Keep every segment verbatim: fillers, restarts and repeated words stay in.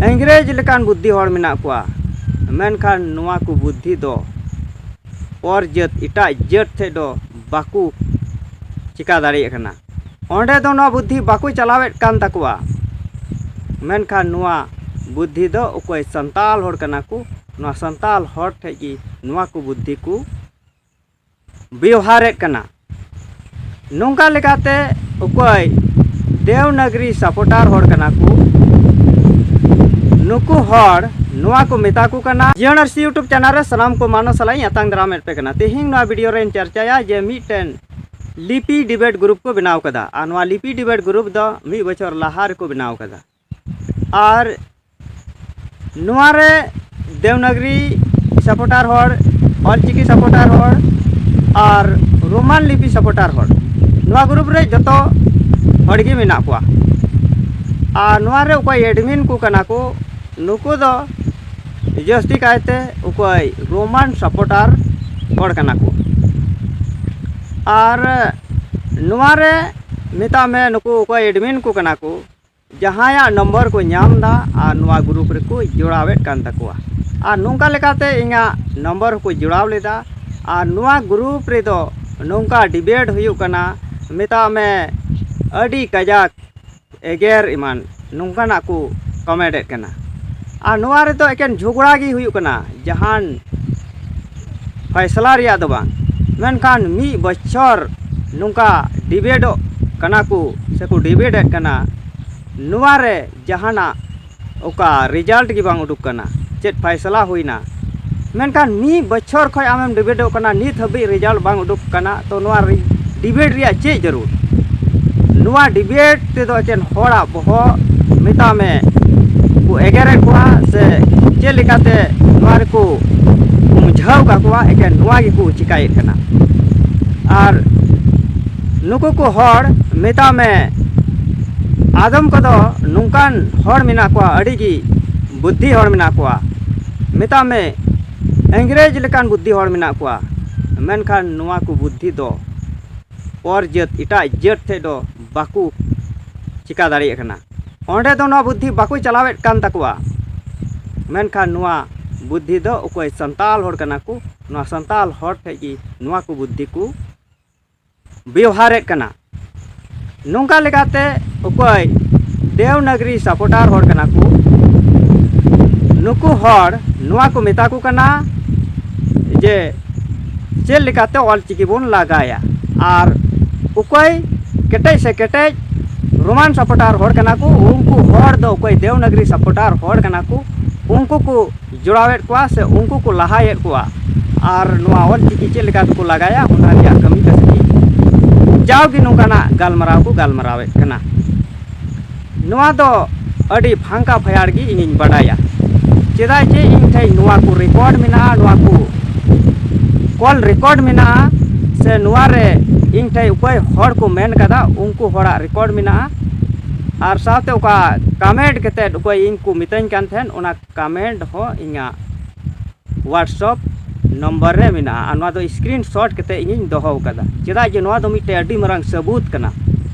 ᱤᱝᱨᱮᱡᱽ ᱞᱮᱠᱟᱱ ᱵᱩᱫᱽᱫᱷᱤ ᱦᱚᱲ ᱢᱮᱱᱟᱜ ᱠᱚᱣᱟ, ᱢᱮᱱᱠᱷᱟᱱ ᱱᱚᱣᱟ ᱠᱚ ᱵᱩᱫᱽᱫᱷᱤ ᱫᱚ ᱯᱚᱨ ᱡᱟᱹᱛ, ᱮᱴᱟᱜ ᱡᱟᱹᱛ ᱴᱷᱮᱡ ᱫᱚ ᱵᱟᱠᱚ ᱪᱤᱠᱟ ᱫᱟᱲᱮᱭᱟᱜ ᱠᱟᱱᱟ᱾ ᱚᱸᱰᱮ ᱫᱚ ᱱᱚᱣᱟ ᱵᱩᱫᱽᱫᱷᱤ ᱵᱟᱠᱚ ᱪᱟᱞᱟᱣᱮᱫ ᱠᱟᱱ ᱛᱟᱠᱚᱣᱟ, ᱢᱮᱱᱠᱷᱟᱱ ᱱᱚᱣᱟ ᱵᱩᱫᱽᱫᱷᱤ ᱫᱚ ᱚᱠᱚᱭ ᱥᱟᱱᱛᱟᱞ ᱦᱚᱲ ᱠᱟᱱᱟ ᱠᱚ, ᱱᱚᱣᱟ ᱥᱟᱱᱛᱟᱞ ᱦᱚᱲ ᱴᱷᱮᱡ ᱜᱮ ᱱᱚᱣᱟ ᱠᱚ ᱵᱩᱫᱽᱫᱷᱤ ᱠᱚ ᱵᱮᱣᱦᱟᱨᱮᱫ ᱠᱟᱱᱟ᱾ ᱱᱚᱝᱠᱟ ᱞᱮᱠᱟᱛᱮ ᱚᱠᱚᱭ ᱫᱮᱣᱱᱟᱜᱽᱨᱤ ᱥᱟᱯᱳᱨᱴᱟᱨ ᱦᱚᱲ ᱠᱟᱱᱟ ᱠᱚ, ᱱᱩᱠᱩ ᱦᱚᱲ ᱱᱚᱣᱟ ᱠᱚ ᱢᱮᱛᱟ ᱠᱚ ᱠᱟᱱᱟ᱾ ᱡᱤᱭᱚᱱ ᱟᱨᱥᱤ YouTube ᱪᱮᱱᱮᱞ ᱨᱮ ᱥᱟᱱᱟᱢ ᱠᱚ ᱢᱟᱱᱚ ᱥᱟᱞᱟᱜ ᱤᱧ ᱟᱛᱟᱝ ᱫᱟᱨᱟᱢᱮᱫ ᱯᱮ ᱠᱟᱱᱟ᱾ ᱛᱮᱦᱮᱧ ᱱᱚᱣᱟ ᱵᱷᱤᱰᱤᱭᱳ ᱨᱮᱧ ᱪᱟᱨᱪᱟᱭᱟ ᱡᱮ ᱢᱤᱫᱴᱮᱱ ᱞᱤᱯᱤ ᱰᱤᱵᱮᱴ ᱜᱨᱩᱯ ᱠᱚ ᱵᱮᱱᱟᱣ ᱠᱟᱫᱟ, ᱟᱨ ᱱᱚᱣᱟ ᱞᱤᱯᱤ ᱰᱤᱵᱮᱴ ᱜᱨᱩᱯ ᱫᱚ ᱢᱤᱫ ᱵᱚᱪᱷᱚᱨ ᱞᱟᱦᱟ ᱨᱮᱠᱚ ᱵᱮᱱᱟᱣ ᱠᱟᱫᱟ᱾ ᱟᱨ ᱱᱚᱣᱟ ᱨᱮ ᱫᱮᱣᱱᱟᱜᱽᱨᱤ ᱥᱟᱯᱳᱨᱴᱟᱨ ᱦᱚᱲ, ᱚᱞᱪᱤᱠᱤ ᱥᱟᱯᱳᱨᱴᱟᱨ ᱦᱚᱲ ᱟᱨ ᱨᱳᱢᱟᱱ ᱞᱤᱯᱤ ᱥᱟᱯᱳᱨᱴᱟᱨ ᱦᱚᱲ, ᱱᱚᱣᱟ ᱜᱨᱩᱯ ᱨᱮ ᱡᱚᱛᱚ ᱦᱚᱲ ᱜᱮ ᱢᱮᱱᱟᱜ ᱠᱚᱣᱟ᱾ ᱟᱨ ᱱᱚᱣᱟ ᱨᱮ ᱚᱠᱚᱭ ᱮᱰᱢᱤᱱ ᱠᱚ ᱠᱟᱱᱟ ᱠᱚ, ᱱᱩᱠᱩ ᱫᱚ ᱡᱟᱹᱥᱛᱤ ᱠᱟᱭᱛᱮ ᱚᱠᱚᱭ ᱨᱳᱢᱟᱱ ᱥᱟᱯᱳᱨᱴᱟᱨ ᱦᱚᱲ ᱠᱟᱱᱟ ᱠᱚ᱾ ᱟᱨ ᱱᱚᱣᱟ ᱨᱮ ᱢᱮᱛᱟᱜ ᱢᱮ ᱱᱩᱠᱩ ᱚᱠᱚᱭ ᱮᱰᱢᱤᱱ ᱠᱚ ᱠᱟᱱᱟ ᱠᱚ, ᱡᱟᱦᱟᱸᱭᱟᱜ ᱱᱚᱢᱵᱚᱨ ᱠᱚ ᱧᱟᱢ ᱮᱫᱟ ᱟᱨ ᱱᱚᱣᱟ ᱜᱨᱩᱯ ᱨᱮᱠᱚ ᱡᱚᱲᱟᱣᱮᱫ ᱠᱟᱱ ᱛᱟᱠᱚᱣᱟ᱾ ᱟᱨ ᱱᱚᱝᱠᱟ ᱞᱮᱠᱟᱛᱮ ᱤᱧᱟᱹᱜ ᱱᱚᱢᱵᱚᱨ ᱦᱚᱸᱠᱚ ᱡᱚᱲᱟᱣ ᱞᱮᱫᱟ᱾ ᱟᱨ ᱱᱚᱣᱟ ᱜᱨᱩᱯ ᱨᱮᱫᱚ ᱱᱚᱝᱠᱟ ᱰᱤᱵᱮᱴ ᱦᱩᱭᱩᱜ ᱠᱟᱱᱟ, ᱢᱮᱛᱟᱜ ᱢᱮ ᱟᱹᱰᱤ ᱠᱟᱡᱟᱠ ᱮᱜᱮᱨ ᱮᱢᱟᱱ ᱱᱚᱝᱠᱟᱱᱟᱜ ᱠᱚ ᱠᱚᱢᱮᱱᱴ ᱮᱫ ᱠᱟᱱᱟ᱾ ᱟᱨ ᱱᱚᱣᱟ ᱨᱮᱫᱚ ᱮᱠᱮᱱ ᱡᱷᱚᱜᱽᱲᱟ ᱜᱮ ᱦᱩᱭᱩᱜ ᱠᱟᱱᱟ, ᱡᱟᱦᱟᱱ ᱯᱷᱟᱭᱥᱟᱞᱟ ᱨᱮᱭᱟᱜ ᱫᱚ ᱵᱟᱝ᱾ ᱢᱮᱱᱠᱷᱟᱱ ᱢᱤᱫ ᱵᱚᱪᱷᱚᱨ ᱱᱚᱝᱠᱟ ᱰᱤᱵᱮᱴᱚᱜ ᱠᱟᱱᱟ ᱠᱚ ᱥᱮᱠᱚ ᱰᱤᱵᱮᱴ ᱮᱫ ᱠᱟᱱᱟ, ᱱᱚᱣᱟ ᱨᱮ ᱡᱟᱦᱟᱱᱟᱜ ᱚᱠᱟ ᱨᱮᱡᱟᱞᱴ ᱜᱮ ᱵᱟᱝ ᱩᱰᱩᱠ ᱠᱟᱱᱟ, ᱪᱮᱫ ᱯᱷᱟᱭᱥᱟᱞᱟ ᱦᱩᱭᱱᱟ᱾ ᱢᱮᱱᱠᱷᱟᱱ ᱢᱤᱫ ᱵᱚᱪᱷᱚᱨ ᱠᱷᱚᱱ ᱟᱢᱮᱢ ᱰᱤᱵᱮᱴᱚᱜ ᱠᱟᱱᱟ, ᱱᱤᱛ ᱦᱟᱹᱵᱤᱡ ᱨᱮᱡᱟᱞᱴ ᱵᱟᱝ ᱩᱰᱩᱠ ᱠᱟᱱᱟ, ᱛᱚ ᱱᱚᱣᱟ ᱨᱮ-, ᱰᱤᱵᱮᱴ ᱨᱮᱭᱟᱜ ᱪᱮᱫ ᱡᱟᱹᱨᱩᱲ? ᱱᱚᱣᱟ ᱰᱤᱵᱮᱴ ᱛᱮᱫᱚ ᱮᱠᱮᱱ ᱦᱚᱲᱟᱜ ᱵᱚᱦᱚᱜ, ᱢᱮᱛᱟᱜ ᱢᱮ, ᱠᱚ ᱮᱜᱮᱨᱮᱫ ᱠᱚᱣᱟ ᱥᱮ ᱪᱮᱫ ᱞᱮᱠᱟᱛᱮ ᱱᱚᱣᱟ ᱨᱮᱠᱚ ᱢᱩᱡᱷᱟᱹᱣ ᱠᱟᱠᱚᱣᱟ, ᱮᱠᱮᱱ ᱱᱚᱣᱟ ᱜᱮᱠᱚ ᱪᱤᱠᱟᱹᱭᱮᱫ ᱠᱟᱱᱟ᱾ ᱟᱨ ᱱᱩᱠᱩ ᱠᱚ ᱦᱚᱲ, ᱢᱮᱛᱟᱜ ᱢᱮ, ᱟᱫᱚᱢ ᱠᱚᱫᱚ ᱱᱚᱝᱠᱟᱱ ᱦᱚᱲ ᱢᱮᱱᱟᱜ ᱠᱚᱣᱟ, ᱟᱹᱰᱤ ᱜᱮ ᱵᱩᱫᱽᱫᱷᱤ ᱦᱚᱲ ᱢᱮᱱᱟᱜ ᱠᱚᱣᱟ, ᱢᱮᱛᱟᱜ ᱢᱮ ᱤᱝᱨᱮᱡᱽ ᱞᱮᱠᱟᱱ ᱵᱩᱫᱽᱫᱷᱤ ᱦᱚᱲ ᱢᱮᱱᱟᱜ ᱠᱚᱣᱟ, ᱢᱮᱱᱠᱷᱟᱱ ᱱᱚᱣᱟ ᱠᱚ ᱵᱩᱫᱽᱫᱷᱤ ᱫᱚ ᱯᱚᱨ ᱡᱟᱹᱛ, ᱮᱴᱟᱜ ᱡᱟᱹᱛ ᱴᱷᱮᱡ ᱫᱚ ᱵᱟᱠᱚ ᱪᱤᱠᱟ ᱫᱟᱲᱮᱭᱟᱜ ᱠᱟᱱᱟ᱾ ᱚᱸᱰᱮ ᱫᱚ ᱱᱚᱣᱟ ᱵᱩᱫᱽᱫᱷᱤ ᱵᱟᱠᱚ ᱪᱟᱞᱟᱣᱮᱫ ᱠᱟᱱ ᱛᱟᱠᱚᱣᱟ᱾ ᱢᱮᱱᱠᱷᱟᱱ ᱱᱚᱣᱟ ᱵᱩᱫᱽᱫᱷᱤ ᱫᱚ ᱚᱠᱚᱭ ᱥᱟᱱᱛᱟᱲ ᱦᱚᱲ ᱠᱟᱱᱟ ᱠᱚ, ᱱᱚᱣᱟ ᱥᱟᱱᱛᱟᱲ ᱦᱚᱲ ᱴᱷᱮᱱ ᱜᱮ ᱱᱚᱣᱟ ᱠᱚ ᱵᱩᱫᱽᱫᱷᱤ ᱠᱚ ᱵᱮᱣᱦᱟᱨᱮᱫ ᱠᱟᱱᱟ᱾ ᱱᱚᱝᱠᱟ ᱞᱮᱠᱟᱛᱮ ᱚᱠᱚᱭ ᱫᱮᱣᱱᱟᱜᱽᱨᱤ ᱥᱟᱯᱳᱨᱴᱟᱨ ᱦᱚᱲ ᱠᱟᱱᱟ ᱠᱚ, ᱱᱩᱠᱩ ᱦᱚᱲ ᱱᱚᱣᱟ ᱠᱚ ᱢᱮᱛᱟ ᱠᱚ ᱠᱟᱱᱟ ᱡᱮ ᱪᱮᱫ ᱞᱮᱠᱟᱛᱮ ᱚᱞ ᱪᱤᱠᱤ ᱵᱚᱱ ᱞᱟᱜᱟᱭᱟ᱾ ᱟᱨ ᱚᱠᱚᱭ ᱠᱮᱴᱮᱡ ᱥᱮ ᱠᱮᱴᱮᱡ ᱨᱳᱢᱟᱱ ᱥᱟᱯᱳᱨᱴᱟᱨ ᱦᱚᱲ ᱠᱟᱱᱟ ᱠᱚ, ᱩᱱᱠᱩ ᱦᱚᱲ ᱫᱚ ᱚᱠᱚᱭ ᱫᱮᱣᱱᱟᱜᱽᱨᱤ ᱥᱟᱯᱳᱨᱴᱟᱨ ᱦᱚᱲ ᱠᱟᱱᱟ ᱠᱚ, ᱩᱱᱠᱩ ᱠᱚ ᱡᱚᱲᱟᱣᱮᱫ ᱠᱚᱣᱟ ᱥᱮ ᱩᱱᱠᱩ ᱠᱚ ᱞᱟᱦᱟᱭᱮᱫ ᱠᱚᱣᱟ᱾ ᱟᱨ ᱱᱚᱣᱟ ᱚᱞ ᱪᱤᱠᱤ ᱪᱮᱫ ᱞᱮᱠᱟ ᱛᱮᱠᱚ ᱞᱟᱜᱟᱭᱟ, ᱚᱱᱟ ᱨᱮᱭᱟᱜ ᱠᱟᱹᱢᱤ ᱠᱟᱹᱥᱱᱤ ᱡᱟᱣᱜᱮ ᱱᱚᱝᱠᱟᱱᱟᱜ ᱜᱟᱞᱢᱟᱨᱟᱣ ᱠᱚ ᱜᱟᱞᱢᱟᱨᱟᱣᱮᱫ ᱠᱟᱱᱟ᱾ ᱱᱚᱣᱟ ᱫᱚ ᱟᱹᱰᱤ ᱯᱷᱟᱝᱠᱟ ᱯᱷᱟᱭᱟᱲ ᱜᱮ ᱤᱧᱤᱧ ᱵᱟᱰᱟᱭᱟ, ᱪᱮᱫᱟᱜ ᱡᱮ ᱤᱧ ᱴᱷᱮᱱ ᱱᱚᱣᱟ ᱠᱚ ᱨᱮᱠᱚᱨᱰ ᱢᱮᱱᱟᱜᱼᱟ, ᱱᱚᱣᱟ ᱠᱚ ᱠᱚᱞ ᱨᱮᱠᱚᱨᱰ ᱢᱮᱱᱟᱜᱼᱟ, ᱥᱮ ᱱᱚᱣᱟ ᱨᱮ ᱤᱧ ᱴᱷᱮᱱ ᱚᱠᱚᱭ ᱦᱚᱲ ᱠᱚ ᱢᱮᱱ ᱠᱟᱫᱟ, ᱩᱱᱠᱩ ᱦᱚᱲᱟᱜ ᱨᱮᱠᱚᱨᱰ ᱢᱮᱱᱟᱜᱼᱟ᱾ ᱟᱨ ᱥᱟᱶᱛᱮ ᱚᱠᱟ ᱠᱚᱢᱮᱱᱴ ᱠᱟᱛᱮᱫ ᱚᱠᱚᱭ ᱤᱧ ᱠᱚ ᱢᱤᱛᱟᱹᱧ ᱠᱟᱱ ᱛᱟᱦᱮᱸᱫ, ᱚᱱᱟ ᱠᱚᱢᱮᱱᱴ ᱦᱚᱸ ᱤᱧᱟᱹᱜ WhatsApp ᱱᱚᱢᱵᱚᱨ ᱨᱮ ᱢᱮᱱᱟᱜᱼᱟ᱾ ᱟᱨ ᱱᱚᱣᱟ ᱫᱚ ᱥᱠᱨᱤᱱ ᱥᱚᱴ ᱠᱟᱛᱮᱫ ᱤᱧᱤᱧ ᱫᱚᱦᱚ ᱟᱠᱟᱫᱟ, ᱪᱮᱫᱟᱜ ᱡᱮ ᱱᱚᱣᱟ ᱫᱚ ᱢᱤᱫᱴᱮᱱ ᱟᱹᱰᱤ ᱢᱟᱨᱟᱝ ᱥᱟᱹᱵᱩᱛ ᱠᱟᱱᱟ᱾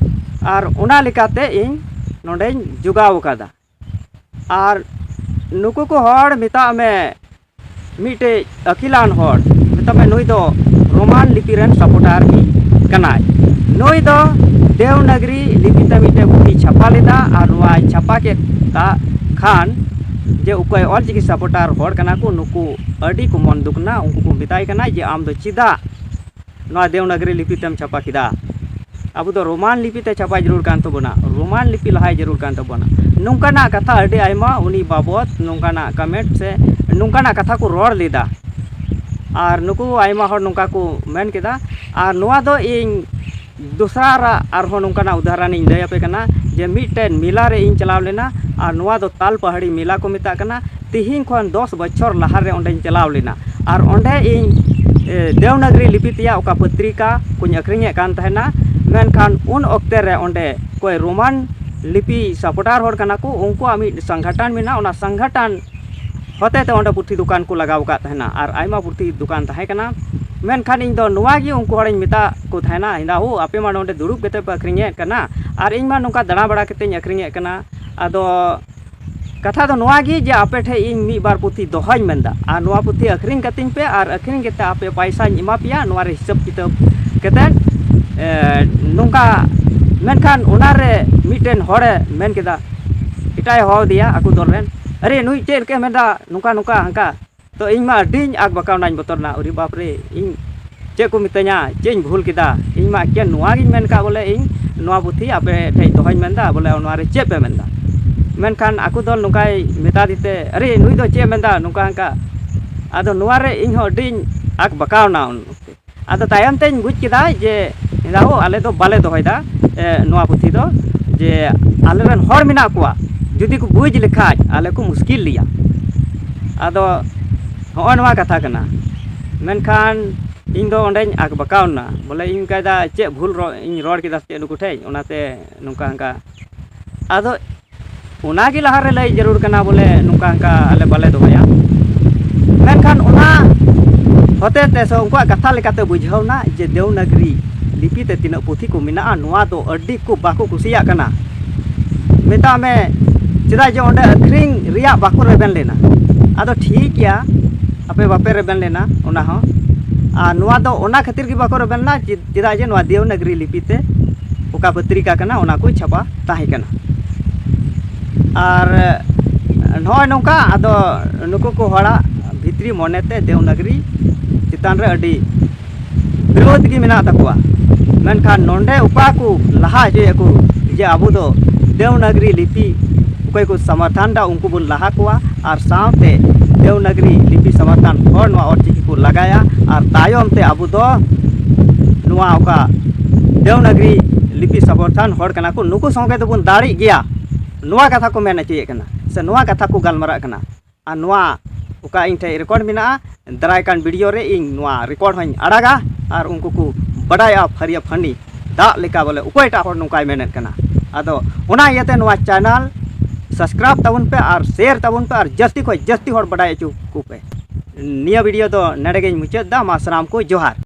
ᱟᱨ ᱚᱱᱟ ᱞᱮᱠᱟᱛᱮ ᱤᱧ ᱱᱚᱰᱮᱧ ᱡᱚᱜᱟᱣ ᱟᱠᱟᱫᱟ᱾ ᱟᱨ ᱱᱩᱠᱩ ᱠᱚ ᱦᱚᱲ, ᱢᱮᱛᱟᱜ ᱢᱮ, ᱢᱤᱫᱴᱮᱡ ᱟᱹᱠᱤᱞᱟᱱ ᱦᱚᱲ, ᱢᱮᱛᱟᱜ ᱢᱮ, ᱱᱩᱭ ᱫᱚ ᱨᱳᱢᱟᱱ ᱞᱤᱯᱤ ᱨᱮᱱ ᱥᱟᱯᱳᱨᱴᱟᱨ ᱜᱮ ᱠᱟᱱᱟᱭ᱾ ᱱᱩᱭ ᱫᱚ ᱫᱮᱣᱱᱟᱜᱽᱨᱤ ᱞᱤᱯᱤ ᱛᱮ ᱢᱤᱫᱴᱮᱡ ᱯᱩᱛᱷᱤ ᱪᱷᱟᱯᱟ ᱞᱮᱫᱟ, ᱟᱨ ᱱᱚᱣᱟᱭ ᱪᱷᱟᱯᱟ ᱠᱮᱫ ᱠᱷᱟᱱ ᱡᱮ ᱚᱠᱚᱭ ᱚᱞ ᱪᱤᱠᱤ ᱥᱟᱯᱳᱨᱴᱟᱨ ᱦᱚᱲ ᱠᱟᱱᱟ ᱠᱚ, ᱱᱩᱠᱩ ᱟᱹᱰᱤ ᱠᱚ ᱢᱚᱱ ᱫᱩᱠ ᱱᱟ᱾ ᱩᱱᱠᱩ ᱠᱚ ᱢᱮᱛᱟᱭ ᱠᱟᱱᱟ ᱡᱮ ᱟᱢ ᱫᱚ ᱪᱮᱫᱟᱜ ᱱᱚᱣᱟ ᱫᱮᱣᱱᱟᱜᱽᱨᱤ ᱞᱤᱯᱤ ᱛᱮᱢ ᱪᱷᱟᱯᱟ ᱠᱮᱫᱟ? ᱟᱵᱚ ᱫᱚ ᱨᱳᱢᱟᱱ ᱞᱤᱯᱤ ᱛᱮ ᱪᱷᱟᱯᱟᱭ ᱡᱟᱹᱨᱩᱲ ᱠᱟᱱ ᱛᱟᱵᱚᱱᱟ, ᱨᱳᱢᱟᱱ ᱞᱤᱯᱤ ᱞᱟᱦᱟᱭ ᱡᱟᱹᱨᱩᱲ ᱠᱟᱱ ᱛᱟᱵᱚᱱᱟ᱾ ᱱᱚᱝᱠᱟᱱᱟᱜ ᱠᱟᱛᱷᱟ ᱟᱹᱰᱤ ᱟᱭᱢᱟ ᱩᱱᱤ ᱵᱟᱵᱚᱛ ᱱᱚᱝᱠᱟᱱᱟᱜ ᱠᱚᱢᱮᱱᱴ ᱥᱮ ᱱᱚᱝᱠᱟᱱᱟᱜ ᱠᱟᱛᱷᱟ ᱠᱚ ᱨᱚᱲ ᱞᱮᱫᱟ᱾ ᱟᱨ ᱱᱩᱠᱩ ᱟᱭᱢᱟ ᱦᱚᱲ ᱱᱚᱝᱠᱟ ᱠᱚ ᱢᱮᱱ ᱠᱮᱫᱟ᱾ ᱟᱨ ᱱᱚᱣᱟ ᱫᱚ ᱤᱧ ᱫᱚᱥᱨᱟ ᱨᱟᱜ ᱟᱨᱦᱚᱸ ᱱᱚᱝᱠᱟᱱᱟᱜ ᱩᱫᱟᱦᱚᱨᱚᱱ ᱤᱧ ᱞᱟᱹᱭ ᱟᱯᱮ ᱠᱟᱱᱟ ᱡᱮ ᱢᱤᱫᱴᱮᱱ ᱢᱮᱞᱟ ᱨᱮ ᱤᱧ ᱪᱟᱞᱟᱣ ᱞᱮᱱᱟ, ᱟᱨ ᱱᱚᱣᱟ ᱫᱚ ᱛᱟᱞ ᱯᱟᱦᱟᱲᱤ ᱢᱮᱞᱟ ᱠᱚ ᱢᱮᱛᱟᱜ ᱠᱟᱱᱟ᱾ ᱛᱤᱦᱤᱧ ᱠᱷᱚᱱ ᱫᱚᱥ ᱵᱚᱪᱷᱚᱨ ᱞᱟᱦᱟ ᱨᱮ ᱚᱸᱰᱮᱧ ᱪᱟᱞᱟᱣ ᱞᱮᱱᱟ, ᱟᱨ ᱚᱸᱰᱮ ᱤᱧ, ᱮ, ᱫᱮᱣᱱᱟᱜᱽᱨᱤ ᱞᱤᱯᱤ ᱛᱮᱭᱟᱜ ᱚᱠᱟ ᱯᱚᱛᱨᱤᱠᱟ ᱠᱚᱧ ᱟᱹᱠᱷᱨᱤᱧᱮᱫ ᱠᱟᱱ ᱛᱟᱦᱮᱱᱟ᱾ ᱢᱮᱱᱠᱷᱟᱱ ᱩᱱ ᱚᱠᱛᱮ ᱨᱮ ᱚᱸᱰᱮ ᱚᱠᱚᱭ ᱨᱳᱢᱟᱱ ᱞᱤᱯᱤ ᱥᱟᱯᱳᱨᱴᱟᱨ ᱦᱚᱲ ᱠᱟᱱᱟ ᱠᱚ, ᱩᱱᱠᱩᱣᱟᱜ ᱢᱤᱫ ᱥᱚᱝᱜᱚᱴᱷᱚᱱ ᱢᱮᱱᱟᱜᱼᱟ, ᱚᱱᱟ ᱥᱚᱝᱜᱚᱴᱷᱚᱱ ᱦᱚᱛᱮ ᱛᱮ ᱚᱸᱰᱮ ᱯᱩᱛᱷᱤ ᱫᱚᱠᱟᱱ ᱠᱚ ᱞᱟᱜᱟᱣ ᱟᱠᱟᱫ ᱛᱟᱦᱮᱱᱟ, ᱟᱨ ᱟᱭᱢᱟ ᱯᱩᱛᱷᱤ ᱫᱚᱠᱟᱱ ᱛᱟᱦᱮᱸ ᱠᱟᱱᱟ᱾ ᱢᱮᱱᱠᱷᱟᱱ ᱤᱧ ᱫᱚ ᱱᱚᱣᱟ ᱜᱮ ᱩᱱᱠᱩ ᱦᱚᱲᱤᱧ ᱢᱮᱛᱟᱫ ᱠᱚ ᱛᱟᱦᱮᱱᱟ, ᱦᱮᱸᱫᱟ ᱦᱳ, ᱟᱯᱮ ᱢᱟ ᱱᱚᱰᱮ ᱫᱩᱲᱩᱵ ᱠᱟᱛᱮ ᱯᱮ ᱟᱹᱠᱷᱨᱤᱧᱮᱫ ᱠᱟᱱᱟ, ᱟᱨ ᱤᱧ ᱢᱟ ᱱᱚᱝᱠᱟ ᱫᱟᱬᱟ ᱵᱟᱲᱟ ᱠᱟᱛᱮᱧ ᱟᱹᱠᱷᱨᱤᱧᱮᱫ ᱠᱟᱱᱟ, ᱟᱫᱚ ᱠᱟᱛᱷᱟ ᱫᱚ ᱱᱚᱣᱟ ᱜᱮ ᱡᱮ ᱟᱯᱮ ᱴᱷᱮᱱ ᱤᱧ ᱢᱤᱫ ᱵᱟᱨ ᱯᱩᱛᱷᱤ ᱫᱚᱦᱚᱧ ᱢᱮᱱᱫᱟ, ᱟᱨ ᱱᱚᱣᱟ ᱯᱩᱛᱷᱤ ᱟᱹᱠᱷᱨᱤᱧ ᱠᱟᱹᱛᱤᱧ ᱯᱮ, ᱟᱨ ᱟᱹᱠᱷᱨᱤᱧ ᱠᱟᱛᱮ ᱟᱯᱮ ᱯᱟᱭᱥᱟᱧ ᱮᱢᱟ ᱯᱮᱭᱟ, ᱱᱚᱣᱟ ᱨᱮ ᱦᱤᱥᱟᱹᱵ ᱠᱤᱛᱟᱹᱵ ᱠᱟᱛᱮ, ᱮ, ᱱᱚᱝᱠᱟ᱾ ᱢᱮᱱᱠᱷᱟᱱ ᱚᱱᱟ ᱨᱮ ᱢᱤᱫᱴᱮᱱ ᱦᱚᱲᱮ ᱢᱮᱱ ᱠᱮᱫᱟ, ᱮᱴᱟᱜ ᱮ ᱦᱚᱦᱚ ᱟᱫᱮᱭᱟ ᱟᱠᱚ ᱫᱚᱞ ᱨᱮᱱ, "ᱟᱨᱮ, ᱱᱩᱭ ᱪᱮᱫ ᱞᱮᱠᱟᱭ ᱢᱮᱱᱫᱟ, ᱱᱚᱝᱠᱟ ᱱᱚᱝᱠᱟ ᱦᱟᱱᱠᱟ?" ᱛᱚ ᱤᱧ ᱢᱟ ᱟᱹᱰᱤᱧ ᱟᱠ ᱵᱟᱠᱟᱣᱱᱟᱧ ᱵᱚᱛᱚᱨᱱᱟ, ᱩᱨᱤ ᱵᱟᱯ ᱨᱮ, ᱤᱧ ᱪᱮᱫ ᱠᱚ ᱢᱤᱛᱟᱹᱧᱟ, ᱪᱮᱫ ᱤᱧ ᱵᱷᱩᱞ ᱠᱮᱫᱟ? ᱤᱧ ᱢᱟ ᱮᱠᱮᱱ ᱱᱚᱣᱟ ᱜᱤᱧ ᱢᱮᱱ ᱠᱟᱜ, ᱵᱚᱞᱮ ᱤᱧ ᱱᱚᱣᱟ ᱯᱩᱛᱷᱤ ᱟᱯᱮ ᱴᱷᱮᱡ ᱫᱚᱦᱚᱧ ᱢᱮᱱᱫᱟ, ᱵᱚᱞᱮ ᱱᱚᱣᱟ ᱨᱮ ᱪᱮᱫ ᱯᱮ ᱢᱮᱱᱫᱟ? ᱢᱮᱱᱠᱷᱟᱱ ᱟᱠᱚ ᱫᱚᱞ ᱱᱚᱝᱠᱟᱭ ᱢᱮᱛᱟ ᱫᱤᱛᱮ, "ᱟᱨᱮ, ᱱᱩᱭ ᱫᱚ ᱪᱮᱫ ᱮ ᱢᱮᱱᱫᱟ ᱱᱚᱝᱠᱟ ᱦᱟᱱᱠᱟ?" ᱟᱫᱚ ᱱᱚᱣᱟ ᱨᱮ ᱤᱧ ᱦᱚᱸ ᱟᱹᱰᱤᱧ ᱟᱠ ᱵᱟᱠᱟᱣᱱᱟ ᱩᱱ ᱚᱠᱛᱮ᱾ ᱟᱫᱚ ᱛᱟᱭᱚᱢ ᱛᱮᱧ ᱵᱩᱡᱽ ᱠᱮᱫᱟ ᱡᱮ, "ᱮᱫᱟ ᱦᱳ, ᱟᱞᱮ ᱫᱚ ᱵᱟᱞᱮ ᱫᱚᱦᱚᱭᱮᱫᱟ, ᱮ, ᱱᱚᱣᱟ ᱯᱩᱛᱷᱤ ᱫᱚ, ᱡᱮ ᱟᱞᱮᱨᱮᱱ ᱦᱚᱲ ᱢᱮᱱᱟᱜ ᱠᱚᱣᱟ, ᱡᱩᱫᱤ ᱠᱚ ᱵᱩᱡᱽ ᱞᱮᱠᱷᱟᱡ ᱟᱞᱮ ᱠᱚ ᱢᱩᱥᱠᱤᱞ ᱞᱮᱭᱟ᱾" ᱟᱫᱚ ᱦᱚᱸᱜᱼᱚ ᱱᱚᱣᱟ ᱠᱟᱛᱷᱟ ᱠᱟᱱᱟ᱾ ᱢᱮᱱᱠᱷᱟᱱ ᱤᱧ ᱫᱚ ᱚᱸᱰᱮᱧ ᱟᱠ ᱵᱟᱠᱟᱣᱱᱟ, ᱵᱚᱞᱮ ᱤᱧ ᱚᱱᱠᱟᱭᱫᱟ ᱪᱮᱫ ᱵᱷᱩᱞ ᱨᱚ-, ᱤᱧ ᱨᱚᱲ ᱠᱮᱫᱟ ᱥᱮ ᱪᱮᱫ ᱱᱩᱠᱩ ᱴᱷᱮᱡ, ᱚᱱᱟᱛᱮ ᱱᱚᱝᱠᱟ ᱦᱟᱱᱠᱟ᱾ ᱟᱫᱚ ᱚᱱᱟᱜᱮ ᱞᱟᱦᱟᱨᱮ ᱞᱟᱹᱭ ᱡᱟᱹᱨᱩᱲ ᱠᱟᱱᱟ, ᱵᱚᱞᱮ ᱱᱚᱝᱠᱟ ᱦᱟᱱᱠᱟ ᱟᱞᱮ ᱵᱟᱞᱮ ᱫᱚᱦᱚᱭᱟ᱾ ᱢᱮᱱᱠᱷᱟᱱ ᱚᱱᱟ ᱦᱚᱛᱮ ᱛᱮ ᱥᱮ ᱩᱱᱠᱩᱣᱟᱜ ᱠᱟᱛᱷᱟ ᱞᱮᱠᱟᱛᱮ ᱵᱩᱡᱷᱟᱹᱣᱱᱟ ᱡᱮ ᱫᱮᱣᱱᱟᱜᱽᱨᱤ ᱞᱤᱯᱤ ᱛᱮ ᱛᱤᱱᱟᱹᱜ ᱯᱩᱛᱷᱤ ᱠᱚ ᱢᱮᱱᱟᱜᱼᱟ, ᱱᱚᱣᱟ ᱫᱚ ᱟᱹᱰᱤ ᱠᱚ ᱵᱟᱠᱚ ᱠᱩᱥᱤᱭᱟᱜ ᱠᱟᱱᱟ᱾ ᱢᱮᱛᱟᱜ ᱢᱮ, ᱪᱮᱫᱟᱜ ᱡᱮ ᱚᱸᱰᱮ ᱟᱹᱠᱷᱨᱤᱧ ᱨᱮᱭᱟᱜ ᱵᱟᱠᱚ ᱨᱮᱵᱮᱱ ᱞᱮᱱᱟ᱾ ᱟᱫᱚ ᱴᱷᱤᱠ ᱜᱮᱭᱟ, ᱟᱯᱮ ᱵᱟᱯᱮ ᱨᱮᱵᱮᱱ ᱞᱮᱱᱟ ᱚᱱᱟ ᱦᱚᱸ᱾ ᱟᱨ ᱱᱚᱣᱟ ᱫᱚ ᱚᱱᱟ ᱠᱷᱟᱹᱛᱤᱨ ᱜᱮ ᱵᱟᱠᱚ ᱨᱮᱵᱮᱱ ᱞᱮᱱᱟ, ᱪᱮᱫ-, ᱪᱮᱫᱟᱜ ᱡᱮ ᱱᱚᱣᱟ ᱫᱮᱣᱱᱟᱜᱽᱨᱤ ᱞᱤᱯᱤ ᱛᱮ ᱚᱠᱟ ᱯᱚᱛᱨᱤᱠᱟ ᱠᱟᱱᱟ, ᱚᱱᱟ ᱠᱚ ᱪᱷᱟᱯᱟ ᱛᱟᱦᱮᱸ ᱠᱟᱱᱟ᱾ ᱟᱨ ᱱᱚᱜᱼᱚᱭ ᱱᱚᱝᱠᱟ, ᱟᱫᱚ ᱱᱩᱠᱩ ᱠᱚ ᱦᱚᱲᱟᱜ ᱵᱷᱤᱛᱨᱤ ᱢᱚᱱᱮᱛᱮ ᱫᱮᱣᱱᱟᱜᱽᱨᱤ ᱪᱮᱛᱟᱱ ᱨᱮ ᱟᱹᱰᱤ ᱵᱤᱨᱳᱫᱷ ᱜᱮ ᱢᱮᱱᱟᱜ ᱛᱟᱠᱚᱣᱟ᱾ ᱢᱮᱱᱠᱷᱟᱱ ᱱᱚᱰᱮ ᱚᱠᱟ ᱠᱚ ᱞᱟᱦᱟ ᱦᱚᱪᱚᱭᱮᱫ ᱠᱚ ᱡᱮ ᱟᱵᱚ ᱫᱚ ᱫᱮᱣᱱᱟᱜᱽᱨᱤ ᱞᱤᱯᱤ ᱚᱠᱚᱭ ᱠᱚ ᱥᱚᱢᱚᱨᱛᱷᱚᱱ ᱫᱟ, ᱩᱱᱠᱩ ᱵᱚᱱ ᱞᱟᱦᱟ ᱠᱚᱣᱟ, ᱟᱨ ᱥᱟᱶᱛᱮ ᱫᱮᱣᱱᱟᱜᱽᱨᱤ ᱞᱤᱯᱤ ᱥᱚᱢᱚᱨᱛᱷᱚᱱ ᱦᱚᱲ ᱱᱚᱣᱟ ᱚᱞᱪᱤᱠᱤ ᱠᱚ ᱞᱟᱜᱟᱭᱟ, ᱟᱨ ᱛᱟᱭᱚᱢ ᱛᱮ ᱟᱵᱚ ᱫᱚ ᱱᱚᱣᱟ ᱚᱠᱟ ᱫᱮᱣᱱᱟᱜᱽᱨᱤ ᱞᱤᱯᱤ ᱥᱚᱢᱚᱨᱛᱷᱚᱱ ᱦᱚᱲ ᱠᱟᱱᱟ ᱠᱚ, ᱱᱩᱠᱩ ᱥᱚᱸᱜᱮ ᱫᱚᱵᱚᱱ ᱫᱟᱲᱮᱜ ᱜᱮᱭᱟ᱾ ᱱᱚᱣᱟ ᱠᱟᱛᱷᱟ ᱠᱚ ᱢᱮᱱ ᱦᱚᱪᱚᱭᱮᱫ ᱠᱟᱱᱟ, ᱥᱮ ᱱᱚᱣᱟ ᱠᱟᱛᱷᱟ ᱠᱚ ᱜᱟᱞᱢᱟᱨᱟᱜ ᱠᱟᱱᱟ᱾ ᱟᱨ ᱱᱚᱣᱟ ᱚᱠᱟ ᱤᱧ ᱴᱷᱮᱱ ᱨᱮᱠᱚᱨᱰ ᱢᱮᱱᱟᱜᱼᱟ, ᱫᱟᱨᱟᱭ ᱠᱟᱱ ᱵᱷᱤᱰᱤᱭᱳ ᱨᱮ ᱤᱧ ᱱᱚᱣᱟ ᱨᱮᱠᱚᱨᱰ ᱦᱚᱸᱧ ᱟᱲᱟᱜᱟ, ᱟᱨ ᱩᱱᱠᱩ ᱠᱚ ᱵᱟᱰᱟᱭᱚᱜᱼᱟ ᱯᱷᱟᱹᱨᱤᱭᱟᱹ ᱯᱷᱟᱹᱱᱤ ᱫᱟᱜ ᱞᱮᱠᱟ, ᱵᱚᱞᱮ ᱚᱠᱚᱭᱴᱟᱜ ᱦᱚᱲ ᱱᱚᱝᱠᱟᱭ ᱢᱮᱱᱮᱫ ᱠᱟᱱᱟ᱾ ᱟᱫᱚ ᱚᱱᱟ ᱤᱭᱟᱹᱛᱮ ᱱᱚᱣᱟ ᱪᱮᱱᱮᱞ ᱥᱟᱵᱥᱠᱨᱟᱭᱤᱵᱽ ᱛᱟᱵᱚᱱ ᱯᱮ, ᱟᱨ ᱥᱮᱭᱟᱨ ᱛᱟᱵᱚᱱ ᱯᱮ, ᱟᱨ ᱡᱟᱹᱥᱛᱤ ᱠᱷᱚᱱ ᱡᱟᱹᱥᱛᱤ ᱦᱚᱲ ᱵᱟᱰᱟᱭ ᱦᱚᱪᱚ ᱠᱚ ᱯᱮ᱾ ᱱᱤᱭᱟᱹ ᱵᱷᱤᱰᱤᱭᱳ ᱫᱚ ᱱᱚᱰᱮ ᱜᱮᱧ ᱢᱩᱪᱟᱹᱫ ᱮᱫᱟ᱾ ᱢᱟ ᱥᱟᱱᱟᱢ ᱠᱚ ᱡᱚᱦᱟᱨ᱾